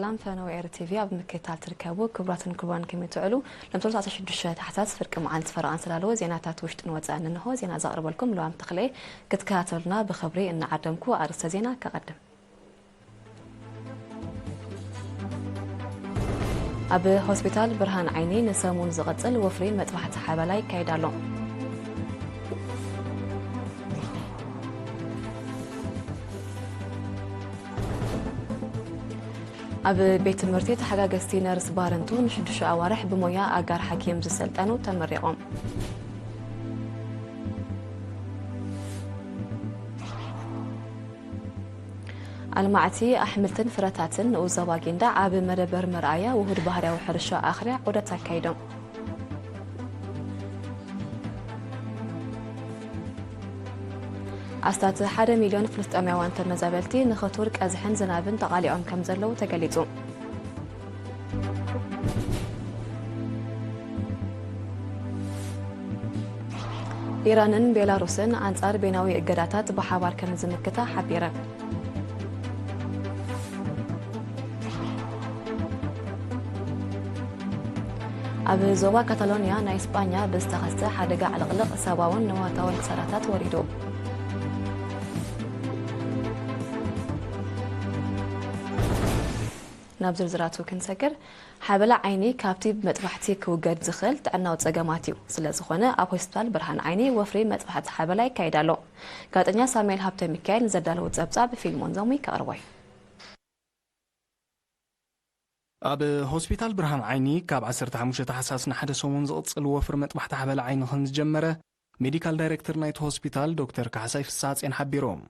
ኣንፈነው ኤር ቲቪ ኣብ ምክትታል ትርከቡ ክቡራትን ክቡራን ከመይ ትውዕሉ? ሎም ሰላሳ ሽዱሽተ ታሕሳስ ፍርቂ መዓልቲ ፈረቓ ዝተዳለወ ዜናታት ውሽጥን ወጻእን እንሆ። ዜና ዘቕርበልኩም ለዋም ተኽለ። ክትከታተሉና ብኽብሪ እናዓደምኩ ኣርእስተ ዜና ከቐድም። ኣብ ሆስፒታል ብርሃን ዓይኒ ንሰሙን ዝቐጽል ወፍሪ መጥባሕቲ ሓበላ ይካየድ ኣሎ። ኣብ ቤት ትምህርቲ ተሓጋገዝቲ ነርስ ባረንቱ ንሽዱሽተ ኣዋርሕ ብሞያ ኣጋር ሓኪም ዝሰልጠኑ ተመሪቖም። ኣልማዕቲ ኣሕምልትን ፍረታትን ንኡስ ዞባ ጊንዳዕ ኣብ መደበር መርኣያ ውሁድ ባህርያዊ ሕርሻ ኣኽርያ ዑደት ኣካይዶም። ኣስታት ሓደ ሚልዮን ፍልስጤማውያን ተመዛበልቲ ንኽቱር ቀዝሕን ዝናብን ተቓሊዖም ከም ዘለዉ ተገሊጹ። ኢራንን ቤላሩስን ኣንጻር ቤናዊ እገዳታት ብሓባር ከም ዝምክታ ሓቢረን። ኣብ ዞባ ካታሎንያ ናይ ስጳኛ ብዝተኸስተ ሓደጋ ዕልቕልቕ ሰብኣውን ንዋታውን ክሳራታት ወሪዱ። ናብ ዝርዝራቱ ክንሰግር፣ ሓበላ ዓይኒ ካብቲ ብመጥባሕቲ ክውገድ ዝኽእል ጥዕናዊ ጸገማት እዩ። ስለ ዝኾነ ኣብ ሆስፒታል ብርሃን ዓይኒ ወፍሪ መጥባሕቲ ሓበላ ይካየድ ኣሎ። ጋዜጠኛ ሳሙኤል ሃብተ ሚካኤል ንዘዳለዎ ጸብጻብ ፊልሞን ዘሙይ ከቕርቦ እዩ። ኣብ ሆስፒታል ብርሃን ዓይኒ ካብ ዓሰርተ ሓሙሽተ ታሕሳስ ንሓደ ሰሙን ዝቕጽል ወፍሪ መጥባሕቲ ሓበላ ዓይኒ ከም ዝጀመረ ሜዲካል ዳይሬክተር ናይቲ ሆስፒታል ዶክተር ካሕሳይ ፍስሓጽዮን ሓቢሮም።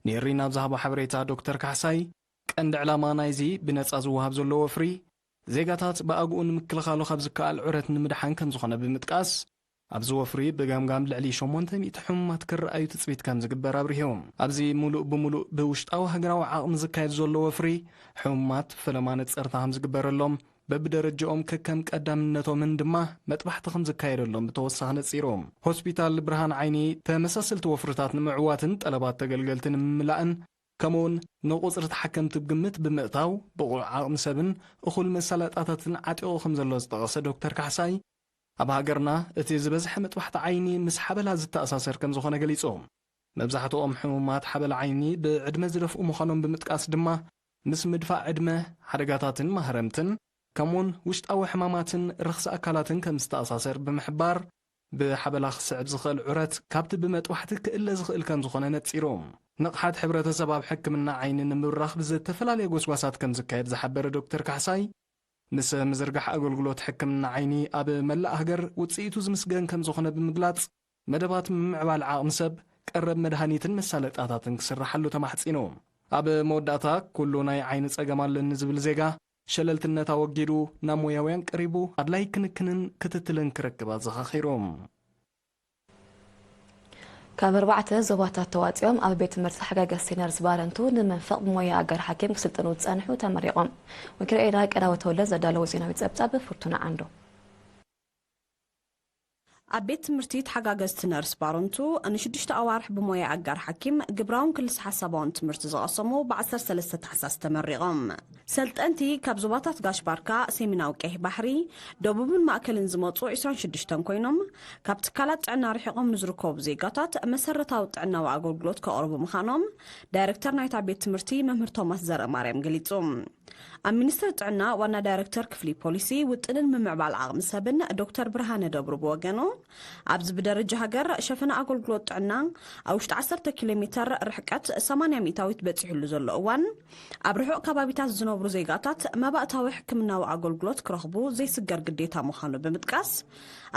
ንኤሪ ናብ ዝሃቦ ሓበሬታ ዶክተር ካሕሳይ፣ ቀንዲ ዕላማ ናይዚ ብነጻ ዝወሃብ ዘሎ ወፍሪ፣ ዜጋታት ብኣግኡ ንምክልኻሉ ካብ ዝከኣል ዑረት ንምድሓን ከም ዝኾነ ብምጥቃስ፣ ኣብዚ ወፍሪ ብገምጋም ልዕሊ ሸሞንተ ሚእቲ ሕሙማት ክረኣዩ ትጽቢት ከም ዝግበር ኣብሪሆም። ኣብዚ ምሉእ ብምሉእ ብውሽጣዊ ሃገራዊ ዓቕሚ ዝካየድ ዘሎ ወፍሪ፣ ሕሙማት ፈለማ ነጸርታ ከም ዝግበረሎም፣ በብደረጃኦም ከከም ቀዳምነቶምን ድማ መጥባሕቲ ከም ዝካየደሎም ብተወሳኺ ነጺሮም። ሆስፒታል ብርሃን ዓይኒ ተመሳሰልቲ ወፍርታት ንምዕዋትን ጠለባት ተገልገልቲ ንምምላእን፣ ከምኡውን ንቁጽሪ ተሓከምቲ ብግምት ብምእታው ብቑዕ ዓቕሚ ሰብን እኹል መሳለጣታትን ዓጢቑ ከም ዘሎ ዝጠቐሰ ዶክተር ካሕሳይ፣ ኣብ ሃገርና እቲ ዝበዝሐ መጥባሕቲ ዓይኒ ምስ ሓበላ ዝተኣሳሰር ከም ዝኾነ ገሊጹ። መብዛሕትኦም ሕሙማት ሓበላ ዓይኒ ብዕድመ ዝደፍኡ ምዃኖም ብምጥቃስ ድማ፣ ምስ ምድፋእ ዕድመ፣ ሓደጋታትን ማህረምትን፣ ከምኡውን ውሽጣዊ ሕማማትን ረኽሲ ኣካላትን ከም ዝተኣሳሰር ብምሕባር፣ ብሓበላ ክስዕብ ዝኽእል ዑረት ካብቲ ብመጥባሕቲ ክእለ ዝኽእል ከም ዝኾነ ነጺሩ። ንቕሓት ሕብረተሰብ ኣብ ሕክምና ዓይኒ ንምብራኽ ብዝተፈላለየ ጎስጓሳት ከም ዝካየድ ዝሓበረ ዶክተር ካሕሳይ፣ ምስ ምዝርጋሕ ኣገልግሎት ሕክምና ዓይኒ ኣብ መላእ ሃገር ውጽኢቱ ዝምስገን ከም ዝኾነ ብምግላጽ፣ መደባት ምምዕባል ዓቕሚ ሰብ፣ ቀረብ መድሃኒትን መሳለጣታትን ክስርሓሉ ተማሕጺኑ። ኣብ መወዳእታ፣ ኩሉ ናይ ዓይኒ ጸገም ኣለኒ ዝብል ዜጋ፣ ሸለልትነት ኣወጊዱ፣ ናብ ሞያውያን ቀሪቡ፣ ኣድላይ ክንክንን ክትትልን ክረክብ ኣዘኻኺሩ። ካብ ኣርባዕተ ዞባታት ተዋጺኦም ኣብ ቤት ትምህርቲ ተሓጋገዝቲ ነርስ ባረንቱ ንመንፈቕ ብሞያ ኣጋር ሓኪም ክስልጥኑ ዝጸንሑ ተመሪቖም። ወኪል ኤና ቀዳወ ተወልደ ዘዳለዎ ዜናዊ ጸብጻብ ፍርቱና ዓንዶ። ኣብ ቤት ትምህርቲ ተሓጋገዝቲ ነርስ ባረንቱ ንሽዱሽተ ኣዋርሕ ብሞያ ኣጋር ሓኪም ግብራውን ክልሰ ሓሳባውን ትምህርቲ ዝቐሰሙ ብ ዓሰርተ ሰለስተ ታሕሳስ ተመሪቖም። ሰልጠንቲ ካብ ዞባታት ጋሽ ባርካ፣ ሰሜናዊ ቀይሕ ባሕሪ፣ ደቡብን ማእከልን ዝመጹ ዕስራን ሽዱሽተን ኮይኖም፣ ካብ ትካላት ጥዕና ርሒቖም ንዝርከቡ ዜጋታት መሰረታዊ ጥዕናዊ ኣገልግሎት ከቕርቡ ምዃኖም ዳይሬክተር ናይታ ቤት ትምህርቲ መምህር ቶማስ ዘርአማርያም ገሊጹ። ኣብ ሚኒስትሪ ጥዕና ዋና ዳይሬክተር ክፍሊ ፖሊሲ፣ ውጥንን ምምዕባል ዓቕሚ ሰብን ዶክተር ብርሃነ ደብሩ ብወገኑ፣ ኣብዚ ብደረጃ ሃገር ሸፈነ ኣገልግሎት ጥዕና ኣብ ውሽጢ ዓሰርተ ኪሎ ሜተር ርሕቀት ሰማንያ ሚእታዊት በጺሑሉ ዘሎ እዋን፣ ኣብ ርሑቕ ከባቢታት ዝነብሩ ዜጋታት መባእታዊ ሕክምናዊ ኣገልግሎት ክረኽቡ ዘይስገር ግዴታ ምዃኑ ብምጥቃስ፣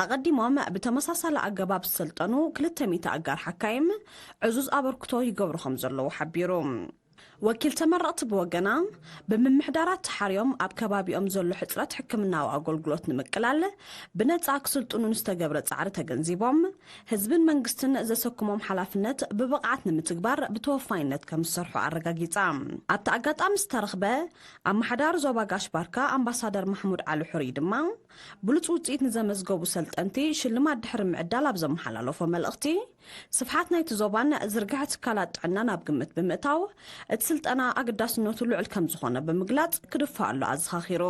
ኣቐዲሞም ብተመሳሳሊ ኣገባብ ዝሰልጠኑ ክልተ ሚእቲ ኣጋር ሓካይም ዕዙዝ ኣበርክቶ ይገብሩ ከም ዘለዉ ሓቢሩ። ወኪል ተመረቕቲ ብወገና፣ ብምምሕዳራት ተሓርዮም ኣብ ከባቢኦም ዘሎ ሕጽረት ሕክምናዊ ኣገልግሎት ንምቅላል ብነጻ ክስልጥኑ ንዝተገብረ ጻዕሪ ተገንዚቦም፣ ህዝብን መንግስትን ዘሰክሞም ሓላፍነት ብብቕዓት ንምትግባር ብተወፋይነት ከም ዝሰርሑ ኣረጋጊጻ። ኣብቲ ኣጋጣሚ ዝተረኽበ ኣመሓዳሪ ዞባ ጋሽ ባርካ ኣምባሳደር ማሕሙድ ዓሊ ሑሪ ድማ፣ ብሉጽ ውጽኢት ንዘመዝገቡ ሰልጠንቲ ሽልማት ድሕሪ ምዕዳል ኣብ ዘመሓላለፎ መልእኽቲ፣ ስፍሓት ናይቲ ዞባን ዝርግሐ ትካላት ጥዕናን ኣብ ግምት ብምእታው፣ እቲ ስልጠና ኣገዳስነቱ ልዑል ከም ዝኾነ ብምግላጽ፣ ክድፋኣሉ ኣዘኻኺሩ።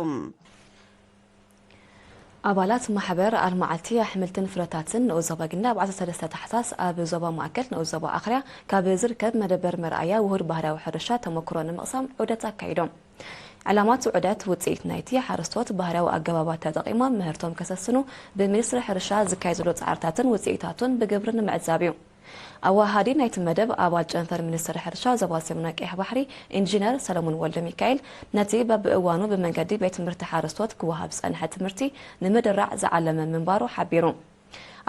ኣባላት ማሕበር ኣልማዓልቲ ኣሕምልትን ፍረታትን ንኡስ ዞባ ጊንዳዕ ኣብ ዓሰርተ ሰለስተ ታሕሳስ ኣብ ዞባ ማእከል ንኡስ ዞባ ኣኽርያ ካብ ዝርከብ መደበር መርኣያ ውሁድ ባህርያዊ ሕርሻ ተመክሮ ንምቕሳም ዑደት ኣካይዶም። ዕላማ እቲ ዑደት ውጽኢት ናይቲ ሓረስቶት ባህርያዊ ኣገባባት ተጠቒሞም ምህርቶም ከሰስኑ ብሚኒስትሪ ሕርሻ ዝካየድ ዘሎ ጻዕርታትን ውጽኢታቱን ብግብሪ ንምዕዛብ እዩ። ኣዋሃዲ ናይቲ መደብ ኣባል ጨንፈር ሚኒስትሪ ሕርሻ ዞባ ሰሜን ቀይሕ ባሕሪ ኢንጂነር ሰለሙን ወልደሚካኤል ነቲ በብእዋኑ ብመንገዲ ቤት ትምህርቲ ሓረስቶት ክወሃብ ዝጸንሐ ትምህርቲ ንምድራዕ ዝዓለመ ምንባሩ ሓቢሩ።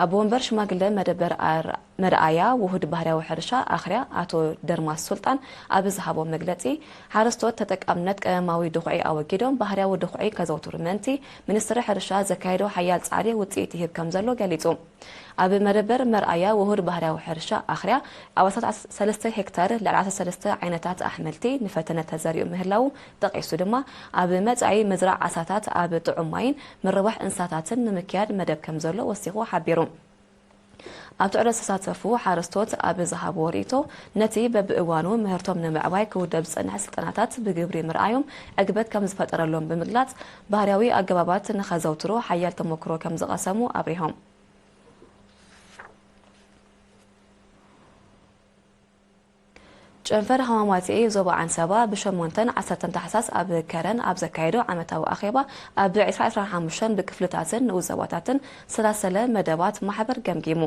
ኣቦ ወንበር ሽማግለ መደበር ኣር-፣ መርኣያ ውሁድ ባህርያዊ ሕርሻ ኣኽርያ ኣቶ ደርማስ ሱልጣን ኣብ ዝሃቦ መግለጺ፣ ሓረስቶት ተጠቃምነት ቀመማዊ ድኹዒ ኣወጊዶም ባህርያዊ ድኹዒ ከዘውትሩ ምእንቲ ሚኒስትሪ ሕርሻ ዘካየዶ ሓያል ጻዕሪ ውጽኢት ይህብ ከም ዘሎ ገሊጹ። ኣብ መደበር መርኣያ ውሁድ ባህርያዊ ሕርሻ ኣኽርያ ኣብ ኣስታት ሰለስተ ሄክታር ልዕሊ ዓሰርተ ሰለስተ ዓይነታት ኣሕምልቲ ንፈተነ ተዘሪኡ ምህላዉ ጠቒሱ ድማ፣ ኣብ መጻኢ ምዝራእ ዓሳታት ኣብ ጥዑም ማይን ምርባሕ እንስሳታትን ንምክያድ መደብ ከም ዘሎ ወሲኹ ሓቢሩ። ኣብቲ ዑደት ዝተሳተፉ ሓረስቶት ኣብ ዝሃብዎ ርእይቶ፣ ነቲ በብእዋኑ ምህርቶም ንምዕባይ ክውደብ ዝጸንሐ ስልጠናታት ብግብሪ ምርኣዮም ዕግበት ከም ዝፈጠረሎም ብምግላጽ፣ ባህርያዊ ኣገባባት ንኸዘውትሩ ሓያል ተመክሮ ከም ዝቐሰሙ ኣብሪሆም። ጨንፈር ሃማማቴ ዞባ ዓንሰባ ብሸሞንተን ዓሰርተን ታሕሳስ ኣብ ከረን ኣብ ዘካየዶ ዓመታዊ ኣኼባ፣ ኣብ ዕስራ ዕስራን ሓሙሽተን ብክፍልታትን ንኡስ ዞባታትን ዝተሰላሰለ መደባት ማሕበር ገምጊሙ።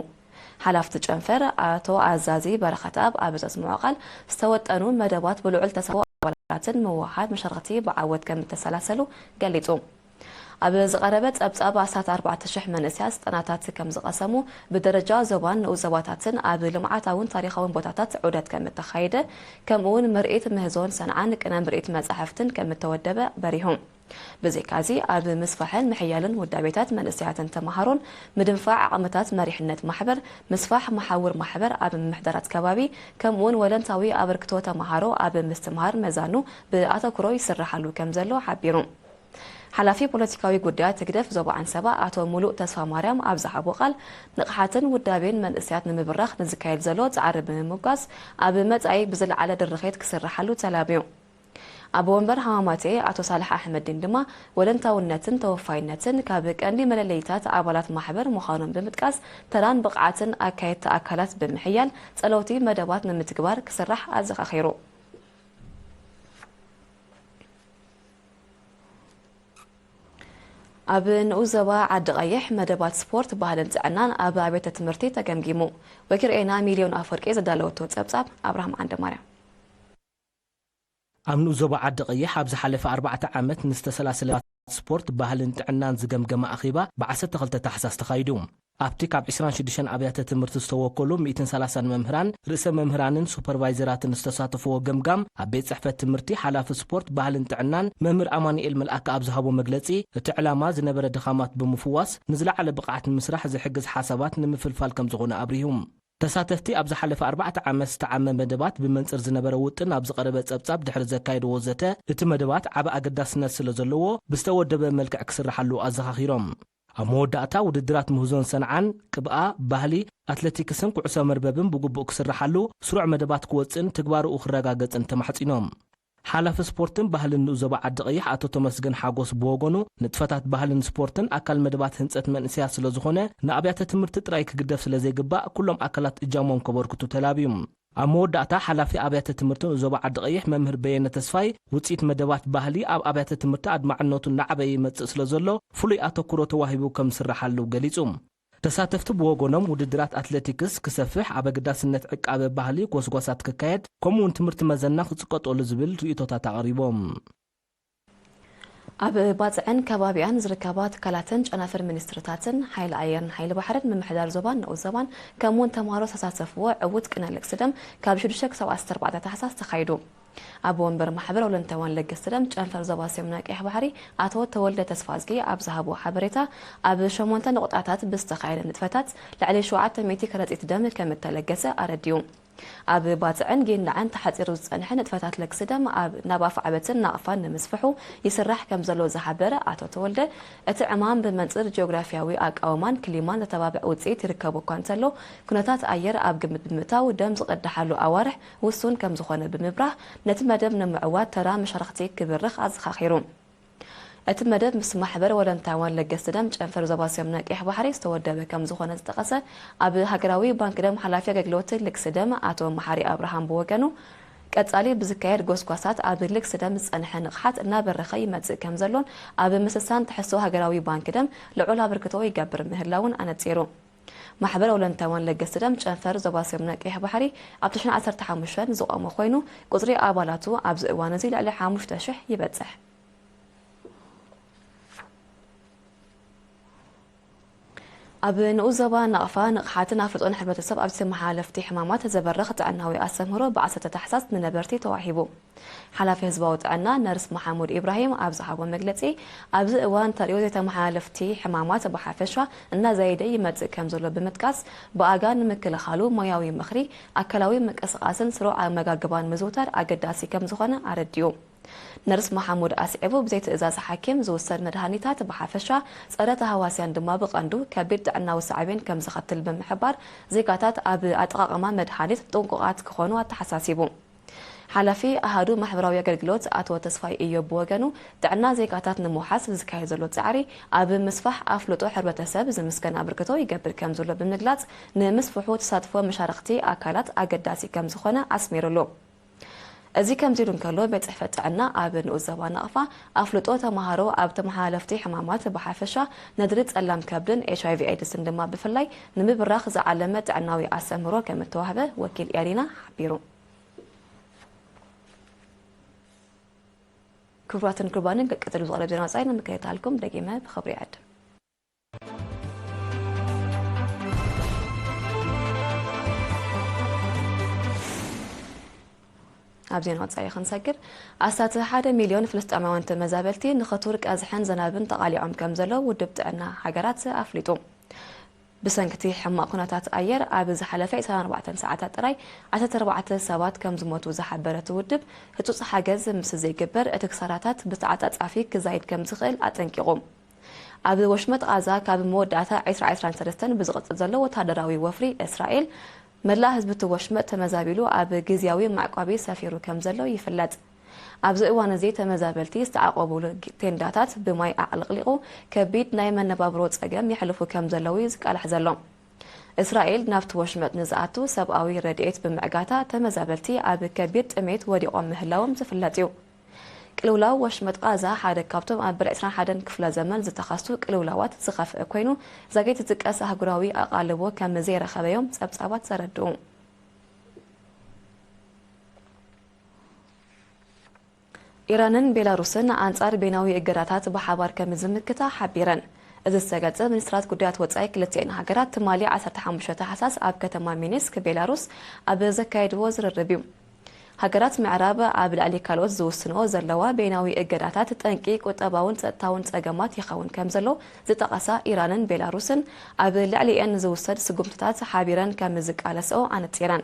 ሓላፍቲ ጨንፈር ኣቶ ኣዛዚ በረኸትኣብ ኣብ ዘስምዖ ቃል፣ ዝተወጠኑ መደባት ብልዑል ተሳትፎ ኣባላትን ምውሃድ መሻርኽቲ ብዓወት ከም እተሰላሰሉ ገሊጹ። ኣብ ዝቐረበ ጸብጻብ ኣስታት ኣርባዕተ ሽሕ መንእሰያት ስልጠናታት ከም ዝቐሰሙ፣ ብደረጃ ዞባን ንኡስ ዞባታትን ኣብ ልምዓታውን ታሪኻውን ቦታታት ዑደት ከም እተኻየደ፣ ከምኡውን ምርኢት ምህዞን ሰንዓን ቅነ ምርኢት መጻሕፍትን ከም እተወደበ በሪሁ። ብዘይካዚ፣ ኣብ ምስፋሕን ምሕያልን ውዳቤታት መንእሰያትን ተመሃሮን፣ ምድንፋዕ ዓቕምታት መሪሕነት ማሕበር፣ ምስፋሕ መሓውር ማሕበር ኣብ ምምሕዳራት ከባቢ፣ ከምኡውን ወለንታዊ ኣበርክቶ ተመሃሮ ኣብ ምስትምሃር መዛኑ ብኣተኩሮ ይስርሓሉ ከም ዘሎ ሓቢሩ። ሓላፊ ፖለቲካዊ ጉዳያት ህግደፍ ዞባ ዓንሰባ ኣቶ ሙሉእ ተስፋማርያም ኣብ ዝሃቦ ቃል፣ ንቕሓትን ውዳቤን መንእሰያት ንምብራኽ ንዝካየድ ዘሎ ጻዕሪ ብምምጓስ፣ ኣብ መጻኢ ብዝለዓለ ድርኺት ክስርሓሉ ተላብዩ። ኣቦ ወንበር ሃማማቴ ኣቶ ሳልሕ ኣሕመዲን ድማ፣ ወለንታውነትን ተወፋይነትን ካብ ቀንዲ መለለይታት ኣባላት ማሕበር ምዃኖም ብምጥቃስ፣ ተራን ብቕዓትን ኣካየድቲ ኣካላት ብምሕያል፣ ጸለውቲ መደባት ንምትግባር ክስራሕ ኣዘኻኺሩ። ኣብ ንኡስ ዞባ ዓዲ ቀይሕ መደባት ስፖርት፣ ባህልን ጥዕናን ኣብ ኣብያተ ትምህርቲ ተገምጊሙ። ወኪል ኤና ሚልዮን ኣፈወርቂ ዘዳለወቶ ጸብጻብ ኣብርሃም ዓንደማርያም። ኣብ ንኡስ ዞባ ዓዲ ቀይሕ ኣብ ዝሓለፈ ኣርባዕተ ዓመት ንዝተሰላሰለ ስፖርት፣ ባህልን ጥዕናን ዝገምገመ ኣኼባ ብ ዓሰርተ ክልተ ታሕሳስ ተኻይዱ። ኣብቲ ካብ ዕስራን ሽዱሽተን ኣብያተ ትምህርቲ ዝተወከሉ ሚእትን ሰላሳን መምህራን፣ ርእሰ መምህራንን ሱፐርቫይዘራትን ዝተሳተፍዎ ገምጋም፣ ኣብ ቤት ጽሕፈት ትምህርቲ ሓላፊ ስፖርት፣ ባህልን ጥዕናን መምህር ኣማኑኤል መልኣከ ኣብ ዝሃቦ መግለጺ፣ እቲ ዕላማ ዝነበረ ድኻማት ብምፍዋስ፣ ንዝለዓለ ብቕዓት ንምስራሕ ዝሕግዝ ሓሳባት ንምፍልፋል ከም ዝኾነ ኣብሪሁ። ተሳተፍቲ ኣብ ዝሓለፈ ኣርባዕተ ዓመት ዝተዓመ መደባት ብመንጽር ዝነበረ ውጥን ኣብ ዝቐረበ ጸብጻብ ድሕሪ ዘካየድዎ ዘተ፣ እቲ መደባት ዓቢ ኣገዳስነት ስለ ዘለዎ፣ ብዝተወደበ መልክዕ ክስርሓሉ ኣዘኻኺሮም። ኣብ መወዳእታ፣ ውድድራት ምህዞን ሰንዓን፣ ቅብኣ፣ ባህሊ፣ ኣትለቲክስን ኩዕሶ መርበብን ብግቡእ ክስርሓሉ፣ ስሩዕ መደባት ክወጽእን ትግባረኡ ክረጋገጽን ተማሕጺኖም። ሓላፊ ስፖርትን ባህልን ንኡስ ዞባ ዓዲ ቀይሕ ኣቶ ተመስገን ሓጎስ ብወገኑ፣ ንጥፈታት ባህልን ስፖርትን ኣካል መደባት ህንጸት መንእሰያት ስለ ዝኾነ፣ ንኣብያተ ትምህርቲ ጥራይ ክግደፍ ስለ ዘይግባእ፣ ኩሎም ኣካላት እጃሞም ከበርክቱ ተላብዩ። ኣብ መወዳእታ፣ ሓላፊ ኣብያተ ትምህርቲ ንኡስ ዞባ ዓዲ ቀይሕ መምህር በየነ ተስፋይ፣ ውጽኢት መደባት ባህሊ ኣብ ኣብያተ ትምህርቲ ኣድማዕነቱ እናዓበየ ይመጽእ ስለ ዘሎ፣ ፍሉይ ኣተኩሮ ተዋሂቡ ከም ዝስርሓሉ ገሊጹ። ተሳተፍቲ ብወገኖም፣ ውድድራት ኣትሌቲክስ ክሰፍሕ፣ ኣብ ኣገዳስነት ዕቃበ ባህሊ ጎስጓሳት ክካየድ፣ ከምኡውን ትምህርቲ መዘና ክጽቀጠሉ ዝብል ርእይቶታት ኣቕሪቦም። ኣብ ባጽዕን ከባቢኣን ዝርከባ ትካላትን ጨናፍር ሚኒስትርታትን ሓይሊ ኣየርን ሓይሊ ባሕርን ምምሕዳር ዞባን ንኡስ ዞባን ከምኡውን ተምሃሮ ዝተሳተፍዎ ዕዉት ቅነ ልግሲ ደም ካብ ሽዱሽተ ክሳብ ዓሰርተ ኣርባዕተ ታሕሳስ ተኻይዱ። ኣቦ ወንበር ማሕበር ወለንታውያን ለገስቲ ደም ጨንፈር ዞባ ሰሜናዊ ቀይሕ ባሕሪ ኣቶ ተወልደ ተስፋዝጊ ኣብ ዝሃቦ ሓበሬታ፣ ኣብ ሸሞንተ ነቑጣታት ብዝተኻየደ ንጥፈታት ልዕሊ ሸውዓተ ሚእቲ ከረጺት ደም ከም እተለገሰ ኣረዲኡ። ኣብ ባጽዕን ጊንዳዕን ተሓጺሩ ዝጸንሐ ንጥፈታት ለግሲ ደም ኣብ ናብ ኣፍዓበትን ናቕፋን ንምስፍሑ ይስራሕ ከም ዘሎ ዝሓበረ ኣቶ ተወልደ፣ እቲ ዕማም ብመንጽር ጂኦግራፊያዊ ኣቃውማን ክሊማን ዘተባብዕ ውጽኢት ይርከቦ እኳ እንተሎ፣ ኩነታት ኣየር ኣብ ግምት ብምእታው ደም ዝቕዳሓሉ ኣዋርሕ ውሱን ከም ዝኾነ ብምብራህ፣ ነቲ መደብ ንምዕዋት ተራ መሻርኽቲ ክብርኽ ኣዘኻኺሩ። እቲ መደብ ምስ ማሕበር ወለንታውያን ለገስቲ ደም ጨንፈር ዞባ ሰሜን ቀይሕ ባሕሪ ዝተወደበ ከም ዝኾነ ዝጠቐሰ ኣብ ሃገራዊ ባንክ ደም ሓላፊ ኣገልግሎት ልግሲ ደም ኣቶ መሓሪ ኣብርሃም ብወገኑ፣ ቀጻሊ ብዝካየድ ጎስጓሳት ኣብ ልግሲ ደም ዝጸንሐ ንቕሓት እናበረኸ ይመጽእ ከም ዘሎን ኣብ ምስሳን ትሕዝቶ ሃገራዊ ባንክ ደም ልዑል ኣበርክቶ ይገብር ምህላውን ኣነጺሩ። ማሕበር ወለንታውያን ለገስቲ ደም ጨንፈር ዞባ ሰሜን ቀይሕ ባሕሪ ኣብ ተሽዓተ ዓሰርተ ሓሙሽተ ዝቖመ ኮይኑ፣ ቁጽሪ ኣባላቱ ኣብዚ እዋን እዚ ልዕሊ ሓሙሽተ ሽሕ ይበጽሕ። ኣብ ንኡስ ዞባ ናቕፋ ንቕሓትን ኣፍልጦን ሕብረተሰብ ኣብ ዝተመሓላለፍቲ ሕማማት ዘበርኽ ጥዕናዊ ኣስተምህሮ ብዓሰርተ ታሕሳስ ንነበርቲ ተዋሂቡ። ሓላፊ ህዝባዊ ጥዕና ነርስ መሓሙድ ኢብራሂም ኣብ ዝሃቦ መግለጺ፣ ኣብዚ እዋን ተርእዮ ዘይተመሓላለፍቲ ሕማማት ብሓፈሻ እናዛየደ ይመጽእ ከም ዘሎ ብምጥቃስ፣ ብኣጋ ንምክልኻሉ ሞያዊ ምኽሪ፣ ኣካላዊ ምንቅስቓስን ስሩዕ ኣመጋግባን ምዝውታር ኣገዳሲ ከም ዝኾነ ኣረዲኡ። ነርስ መሓሙድ ኣስዒቡ፣ ብዘይ ትእዛዝ ሓኪም ዝውሰድ መድሃኒታት ብሓፈሻ፣ ጸረ ተሃዋስያን ድማ ብቐንዱ ከቢድ ጥዕናዊ ሳዕቤን ከም ዘኸትል ብምሕባር፣ ዜጋታት ኣብ ኣጠቓቕማ መድሃኒት ጥንቁቓት ክኾኑ ኣተሓሳሲቡ። ሓላፊ ኣሃዱ ማሕበራዊ ኣገልግሎት ኣቶ ተስፋይ እዮብ ብወገኑ፣ ጥዕና ዜጋታት ንምውሓስ ዝካየድ ዘሎ ጻዕሪ ኣብ ምስፋሕ ኣፍልጦ ሕብረተሰብ ዝምስገን ኣበርክቶ ይገብር ከም ዘሎ ብምግላጽ፣ ንምስፍሑ ተሳትፎ መሻርኽቲ ኣካላት ኣገዳሲ ከም ዝኾነ ኣስሚሩሉ። እዚ ከምዚ ኢሉ እንከሎ፣ ቤት ጽሕፈት ጥዕና ኣብ ንኡስ ዞባ ናቕፋ ኣፍልጦ ተማሃሮ ኣብ ተመሓላለፍቲ ሕማማት ብሓፈሻ፣ ነድሪ ጸላም ከብድን ኤች ኣይ ቪ ኤድስን ድማ ብፍላይ ንምብራኽ ዝዓለመ ጥዕናዊ ኣስተምህሮ ከም እተዋህበ ወኪል ኤሪና ሓቢሩ። ክቡራትን ክቡራንን፣ ቀጥሎ ዝቐርብ ዜና ወጻኢ ንምክትታልኩም ደጊመ ብኽብሪ ይዕድም። ኣብ ዜና ወጻኢ ክንሰግር፣ ኣስታት ሓደ ሚልዮን ፍልስጤማውያን ተመዛበልቲ ንኽቱር ቀዝሕን ዝናብን ተቓሊዖም ከም ዘለዉ ውድብ ጥዕና ሃገራት ኣፍሊጡ። ብሰንክቲ ሕማቕ ኩነታት ኣየር፣ ኣብ ዝሓለፈ ዕስራን ኣርባዕተን ሰዓታት ጥራይ ዓሰርተ ኣርባዕተ ሰባት ከም ዝሞቱ ዝሓበረ እቲ ውድብ፣ ህጹጽ ሓገዝ ምስ ዘይግበር፣ እቲ ክሳራታት ብተዓጻጻፊ ክዛይድ ከም ዝኽእል ኣጠንቂቑ። ኣብ ወሽመጥ ቓዛ ካብ መወዳእታ ዕስራ ዕስራን ሰለስተን ብዝቕጽል ዘሎ ወተሃደራዊ ወፍሪ እስራኤል፣ መላእ ህዝቢ እቲ ወሽመጥ ተመዛቢሉ ኣብ ግዝያዊ መዕቆቢ ሰፊሩ ከም ዘሎ ይፍለጥ። ኣብዚ እዋን እዚ ተመዛበልቲ ዝተዓቖቡሉ ቴንዳታት ብማይ ኣዕለቕሊቑ ከቢድ ናይ መነባብሮ ጸገም የሕልፉ ከም ዘለዉ እዩ ዝቃላሕ ዘሎ። እስራኤል ናብቲ ወሽመጥ ንዝኣቱ ሰብኣዊ ረድኤት ብምዕጋታ፣ ተመዛበልቲ ኣብ ከቢድ ጥሜት ወዲቖም ምህላዎም ዝፍለጥ እዩ። ቅልውላው ወሽመጥ ቓዛ ሓደ ካብቶም ኣብ በል ዕስራን ሓደን ክፍለ ዘመን ዝተኸስቱ ቅልውላዋት ዝኸፍአ ኮይኑ፣ ዛጊት ዝጥቀስ ኣህጉራዊ ኣቓልቦ ከም ዘይረኸበ እዮም ጸብጻባት ዘረድኡ። ኢራንን ቤላሩስን ኣንጻር ቤናዊ እገዳታት ብሓባር ከም ዝምክታ ሓቢረን። እዚ ዝተገልጸ፣ ሚኒስትራት ጉዳያት ወጻኢ ክልቲኤን ሃገራት ትማሊ ዓሰርተ ሓሙሽተ ታሕሳስ ኣብ ከተማ ሚኒስክ፣ ቤላሩስ፣ ኣብ ዘካየድዎ ዝርርብ እዩ። ሃገራት ምዕራብ ኣብ ልዕሊ ካልኦት ዝውስንኦ ዘለዋ ቤናዊ እገዳታት ጠንቂ ቁጠባውን ጸጥታውን ጸገማት ይኸውን ከም ዘሎ ዝጠቐሳ ኢራንን ቤላሩስን፣ ኣብ ልዕሊኤን ዝውሰድ ስጉምትታት ሓቢረን ከም ዝቃለስኦ ኣነጺረን።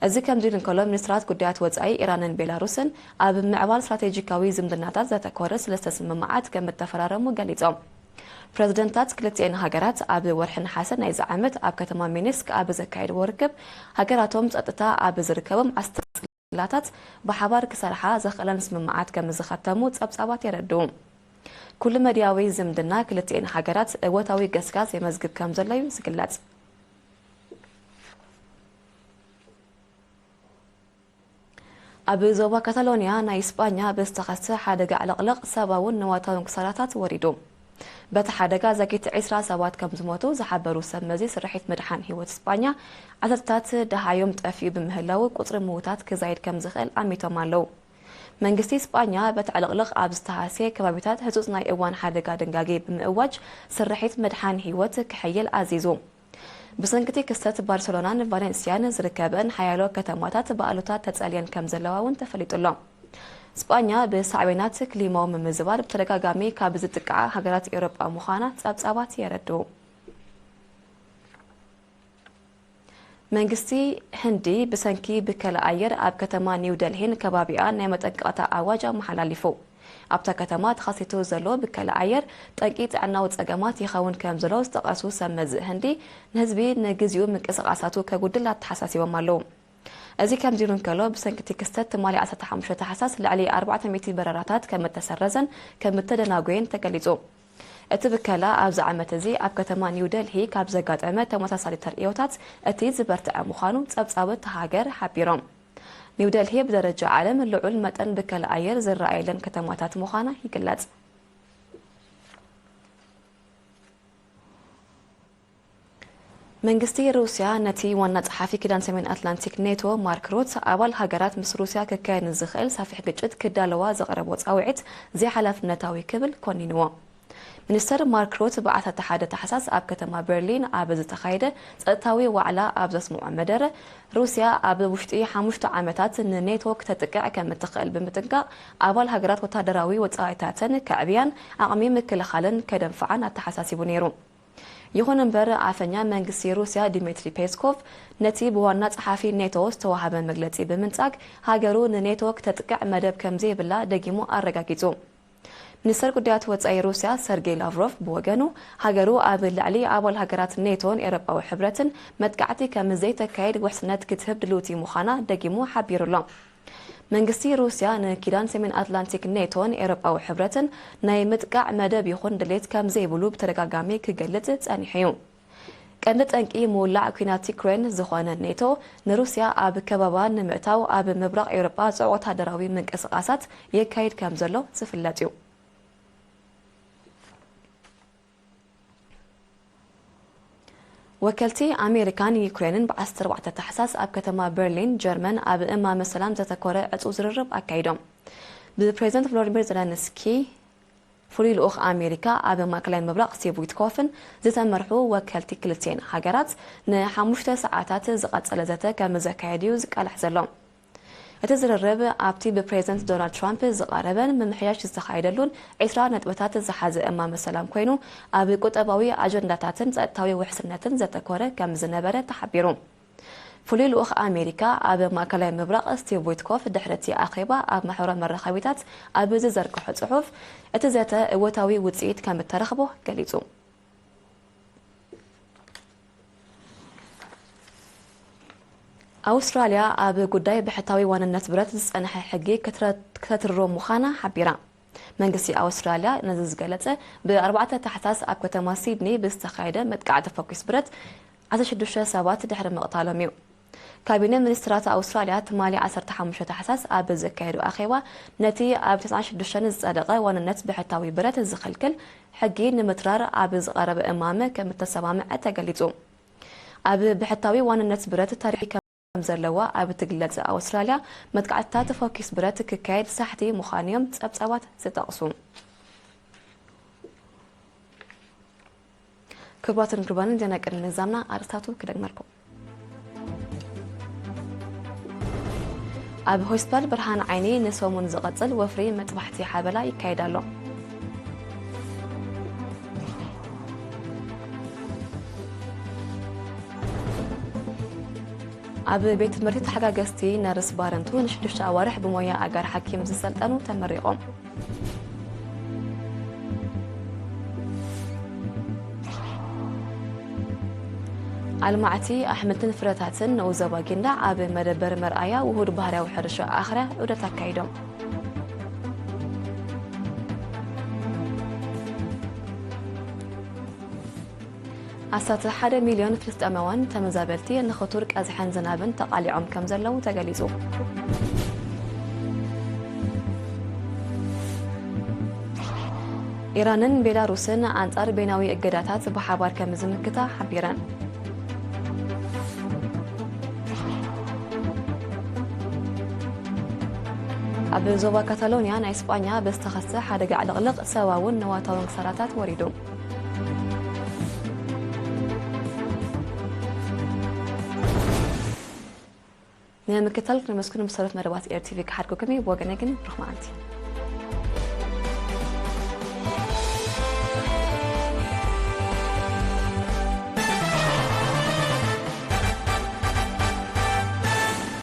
እዚ ከምዚ ኢሉ እንከሎ፣ ሚኒስትራት ጉዳያት ወጻኢ ኢራንን ቤላሩስን ኣብ ምዕባል ስትራቴጂካዊ ዝምድናታት ዘተኮረ ሰለስተ ስምምዓት ከም እተፈራረሙ ገሊጾም። ፕረዚደንታት ክልቲኤን ሃገራት ኣብ ወርሒ ነሓሰ ናይዚ ዓመት ኣብ ከተማ ሚኒስክ ኣብ ዘካየድዎ ርክብ፣ ሃገራቶም ጸጥታ ኣብ ዝርከቦም ኣስተ ጽላታት ብሓባር ክሰርሓ ዘኽእለን ስምምዓት ከም ዝኸተሙ ጸብጻባት የረድኡ። ኩሉ መድያዊ ዝምድና ክልቲኤን ሃገራት እወታዊ ገስጋስ የመዝግብ ከም ዘሎ እዩ ዝግለጽ። ኣብ ዞባ ካታሎንያ ናይ ስጳኛ ብዝተኸስተ ሓደጋ ዕልቕልቕ ሰብኣውን ንዋታውን ክሳራታት ወሪዱ። በቲ ሓደጋ ዛጊት ዕስራ ሰባት ከም ዝሞቱ ዝሓበሩ ሰብ መዚ ስርሒት ምድሓን ህይወት ስጳኛ፣ ዓሰርታት ደሃዮም ጠፊኡ ብምህላዉ ቁጽሪ ምዉታት ክዛይድ ከም ዝኽእል ኣሚቶም ኣለዉ። መንግስቲ ስጳኛ በቲ ዕልቕልቕ ኣብ ዝተሃስየ ከባቢታት ህጹጽ ናይ እዋን ሓደጋ ድንጋጌ ብምእዋጅ ስርሒት ምድሓን ህይወት ክሕይል ኣዚዙ። ብሰንክቲ ክስተት ባርሰሎናን ቫሌንስያን ዝርከበን ሓያሎ ከተማታት ብኣሉታ ተጸልየን ከም ዘለዋ እውን ተፈሊጡ ኣሎ። ስጳኛ ብሳዕቤናት ክሊማዊ ምምዝባል ብተደጋጋሚ ካብ ዝጥቅዓ ሃገራት ኤውሮጳ ምዃና ጸብጻባት የረድኡ። መንግስቲ ህንዲ ብሰንኪ ብከላ ኣየር ኣብ ከተማ ኒው ደልሂን ከባቢኣን ናይ መጠንቀቕታ ኣዋጅ ኣመሓላሊፉ። ኣብታ ከተማ ተኸሲቱ ዘሎ ብከላ ኣየር ጠንቂ ጥዕናዊ ጸገማት ይኸውን ከም ዘሎ ዝጠቐሱ ሰብ መዚ ህንዲ፣ ንህዝቢ ንግዚኡ ምንቅስቓሳቱ ከጉድል ኣተሓሳሲቦም ኣለዉ። እዚ ከምዚ ኢሉ እንከሎ፣ ብሰንኪ እቲ ክስተት ትማሊ ዓሰርተ ሓሙሽተ ታሕሳስ ልዕሊ ኣርባዕተ ሚእቲ በረራታት ከም እተሰረዘን ከም እተደናጎየን ተገሊጹ። እቲ ብከላ ኣብዚ ዓመት እዚ ኣብ ከተማ ኒው ደልሂ ካብ ዘጋጠመ ተመሳሳሊ ተርእዮታት እቲ ዝበርትዐ ምዃኑ ጸብጻብ እታ ሃገር ሓቢሮም። ኒው ደልሂ ብደረጃ ዓለም ልዑል መጠን ብከላ ኣየር ዝረኣየለን ከተማታት ምዃና ይግለጽ። መንግስቲ ሩስያ ነቲ ዋና ጸሓፊ ኪዳን ሰሜን ኣትላንቲክ ኔቶ ማርክ ሩት፣ ኣባል ሃገራት ምስ ሩስያ ክካየድ ንዝኽእል ሰፊሕ ግጭት ክዳለዋ ዘቕረቦ ጻውዒት ዘይሓላፍነታዊ ክብል ኮኒንዎ። ሚኒስተር ማርክ ሩት ብዓሰርተ ሓደ ታሕሳስ ኣብ ከተማ በርሊን ኣብ ዝተኻየደ ጸጥታዊ ዋዕላ ኣብ ዘስምዖ መደረ፣ ሩስያ ኣብ ውሽጢ ሓሙሽተ ዓመታት ንኔቶ ክተጥቅዕ ከም እትኽእል ብምጥንቃቕ፣ ኣባል ሃገራት ወታደራዊ ወጻኢታተን ከዕብያን ዓቕሚ ምክልኻለን ከደንፍዓን ኣተሓሳሲቡ ነይሩ። ይኹን እምበር፣ ኣፈኛ መንግስቲ ሩስያ ዲሚትሪ ፔስኮቭ ነቲ ብዋና ጸሓፊ ኔቶ ዝተዋህበ መግለጺ ብምንጻግ፣ ሃገሩ ንኔቶ ክተጥቅዕ መደብ ከም ዘይብላ ደጊሙ ኣረጋጊጹ። ሚኒስተር ጉዳያት ወጻኢ ሩስያ ሰርጌይ ላቭሮቭ ብወገኑ፣ ሃገሩ ኣብ ልዕሊ ኣባል ሃገራት ኔቶን ኤውሮጳዊ ሕብረትን መጥቃዕቲ ከም ዘይተካይድ ውሕስነት ክትህብ ድልውቲ ምዃና ደጊሙ ሓቢሩ ኣሎ። መንግስቲ ሩስያ ንኪዳን ሰሜን ኣትላንቲክ ኔቶን ኤውሮጳዊ ሕብረትን ናይ ምጥቃዕ መደብ ይኹን ድሌት ከም ዘይብሉ ብተደጋጋሚ ክገልጽ ጸኒሑ እዩ። ቀንዲ ጠንቂ ምውላዕ ኲናት ዩክሬን ዝኾነ ኔቶ፣ ንሩስያ ኣብ ከባባ ንምእታው ኣብ ምብራቕ ኤውሮጳ ጽዑቕ ወታደራዊ ምንቅስቓሳት የካይድ ከም ዘሎ ዝፍለጥ እዩ። ወከልቲ ኣሜሪካን ዩክሬንን ብዓሰርተ ኣርባዕተ ታሕሳስ ኣብ ከተማ በርሊን ጀርመን ኣብ እማመ ሰላም ዘተኮረ ዕጹው ዝርርብ ኣካይዶም። ብፕሬዚደንት ቮሎዲሚር ዜለንስኪ፣ ፍሉይ ልኡኽ ኣሜሪካ ኣብ ማእከላይ ምብራቕ ስቲቭ ዊትኮፍን ዝተመርሑ ወከልቲ ክልቲኤን ሃገራት ንሓሙሽተ ሰዓታት ዝቐጸለ ዘተ ከም ዘካየድ እዩ ዝቃላሕ ዘሎ። እቲ ዝርርብ ኣብቲ ብፕሬዚደንት ዶናልድ ትራምፕ ዝቐረበን ምምሕያሽ ዝተኻየደሉን ዕስራ ነጥብታት ዝሓዘ እማመ ሰላም ኮይኑ፣ ኣብ ቁጠባዊ ኣጀንዳታትን ጸጥታዊ ውሕስነትን ዘተኮረ ከም ዝነበረ ተሓቢሩ። ፍሉይ ልኡኽ ኣሜሪካ ኣብ ማእከላይ ምብራቕ ስቲቭ ዊትኮፍ ድሕሪ እቲ ኣኼባ ኣብ ማሕበራዊ መራኸቢታት ኣብ ዝዘርግሖ ጽሑፍ፣ እቲ ዘተ እወታዊ ውጽኢት ከም እተረኽቦ ገሊጹ። ኣውስትራልያ ኣብ ጉዳይ ብሕታዊ ዋንነት ብረት ዝጸንሐ ሕጊ ክትረ-፣ ክተትርሮ ምዃና ሓቢራ። መንግስቲ ኣውስትራልያ ነዚ ዝገለጸ፣ ብ ኣርባዕተ ታሕሳስ ኣብ ከተማ ሲድኒ ብዝተኻየደ መጥቃዕቲ ፈኲስ ብረት ዓሰርተ ሽዱሽተ ሰባት ድሕሪ ምቕታሎም እዩ። ካቢነ ሚኒስትራት ኣውስትራልያ ትማሊ ዓሰርተ ሓሙሽተ ታሕሳስ ኣብ ዘካየዶ ኣኼባ፣ ነቲ ኣብ ተስዓን ሽዱሽተን ዝጸደቐ ዋንነት ብሕታዊ ብረት ዝኽልክል ሕጊ ንምትራር ኣብ ዝቐረበ እማመ ከም እተሰማምዐ ተገሊጹ። ኣብ ብሕታዊ ዋንነት ብረት ታሪኽ ከም ዘለዋ ኣብ እትግለጽ ኣውስትራልያ፣ መጥቃዕትታት ፈኲስ ብረት ክካየድ ሳሕቲ ምዃኑ እዮም ጸብጻባት ዝጠቕሱ። ክቡራትን ክቡራንን፣ ዜና ቅድሚ ምዛምና ኣርእስታቱ ክደግመልኩም። ኣብ ሆስፒታል ብርሃን ዓይኒ ንሰሙን ዝቐጽል ወፍሪ መጥባሕቲ ሓበላ ይካየድ ኣሎ። ኣብ ቤት ትምህርቲ ተሓጋገዝቲ ነርስ ባረንቱ ንሽዱሽተ ኣዋርሕ ብሞያ ኣጋር ሓኪም ዝሰልጠኑ ተመሪቖም። ኣልማዕቲ ኣሕምልትን ፍረታትን ንኡስ ዞባ ጊንዳዕ ኣብ መደበር መርኣያ ውሁድ ባህርያዊ ሕርሻ ኣኽርያ ዑደት ኣካይዶም። ኣስታት ሓደ ሚልዮን ፍልስጤማውያን ተመዛበልቲ ንኽቱር ቀዝሕን ዝናብን ተቓሊዖም ከም ዘለዉ ተገሊጹ። ኢራንን ቤላሩስን ኣንጻር በይናዊ እገዳታት ብሓባር ከም ዝምክታ ሓቢረን። ኣብ ዞባ ካታሎንያ ናይ ስጳኛ ብዝተኸስተ ሓደጋ ዕልቕልቕ ሰብኣውን ንዋታውን ክሳራታት ወሪዱ። ንምክትታል ክነመስግን ብሰረት መደባት ኤር ቲ ቪ ክሓድጉኩም እዩ። ብወገነ ግን ብሩኽ መዓልቲ።